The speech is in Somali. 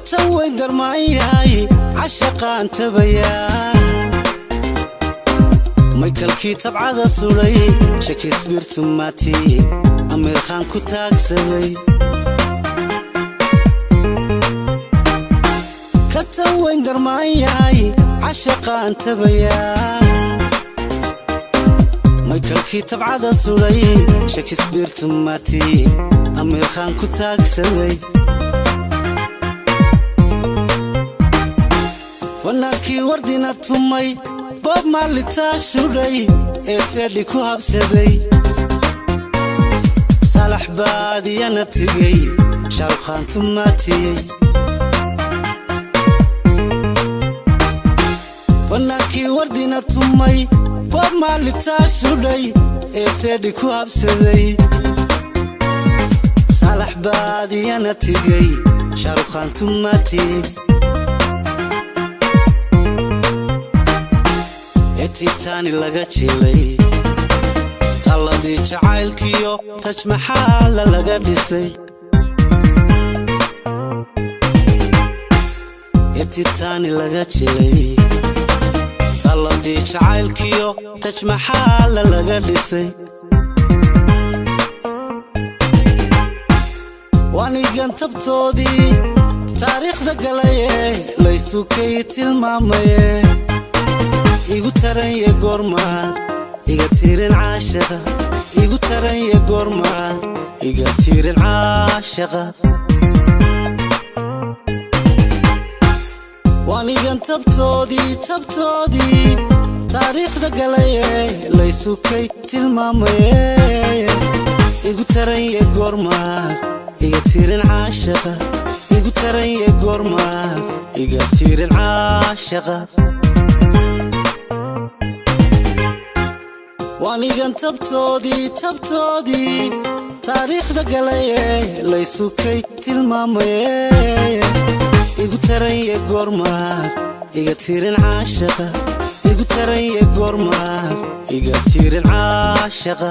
Ka tan weyn darmaan yahay cashaqaan tabayaa. Maykalkii tabcada sulay, Shakespeare tumaati, Amiirkhaan ku taagsaday. Ka tan weyn darmaan yahay cashaqaan tabayaa. Maykalkii tabcada sulay, Shakespeare tumaati, Amiirkhaan ku taagsaday. Fanaankii wardina tumay, Bob maalitaa shudhay ee teedhi ku habsaday. Salax baadiyana tegey, Shaarukhaan tumaatiyey. Fanaankii wardina tumay, Bob maalitaa shudhay ee teedhi ku habsaday. Salax baadiyana tegey, Shaarukhaan tumaatiyey. Ee Titaani laga jilay, talladii jacaylkiyo Taj Maxaala laga dhisay. Ee Titaani laga jilay, talladii jacaylkiyo Taj Maxaala laga dhisay. Waanigan tabtoodii taariikhda galaye, laysukay tilmaamaye. Igu taranye goormaad iga tiirin caashaqa? Igu taranye goormaad iga tiirin caashaqa? Waanigan tabtoodii, tabtoodii taariikhda galaye, laysukay tilmaamaye. Igu taranye goormaad iga tiirin caashaqa? Igu taranye goormaad iga tiirin caashaqa? Waanigan tabtoodii, tabtoodii taariikhda galaye, laysukay tilmaamaye. Igu taranye goormaad iga tiirin caashaqa? Igu taranye goormaad iga tiirin caashaqa?